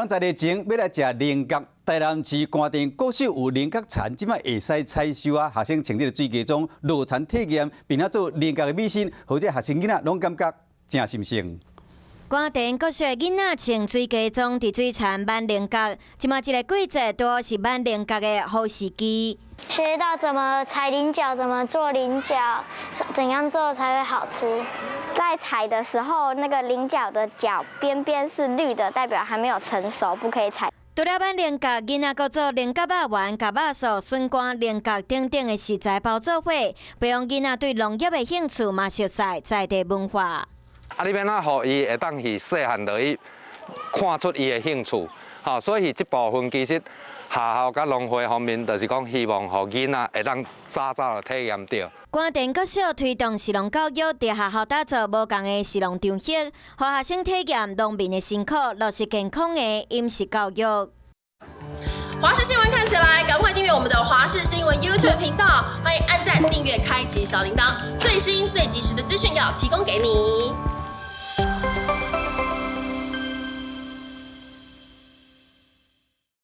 人10日前欲來食菱角，台南市官田國小有菱角田，這擺會使採收啊！學生穿這个水果裝落田體驗，並且做菱角的米線，予這學生囡仔攏感覺誠新鮮。官田國小的囡仔穿水果裝佇水田挽菱角，這馬這个季節拄是挽菱角的好時機。學到怎麼採菱角，怎麼做菱角，怎樣做才會好吃。在採的時候，那個菱角的角邊邊是綠的，代表還沒有成熟，不可以採。除了挽菱角，囡仔閣做菱角肉圓、佮肉臊、筍乾、菱角等等的食材包做伙，培養囡仔對農業的興趣，嘛熟悉在地文化。啊，你欲按怎予伊會當去細漢就去看出伊的興趣，吼，所以這部分其實學校佮農會方面，就是講希望予囡仔會當早早就體驗著。官田國小推動食農教育，佇學校打造無仝的食農場域，予學生體驗農民的辛苦，落實健康的飲食教育。華視新聞看起來，趕快訂閱我們的華視新聞 YouTube 頻道，歡迎按讚、訂閱、開啟小鈴鐺，最新最及時的資訊要提供給你。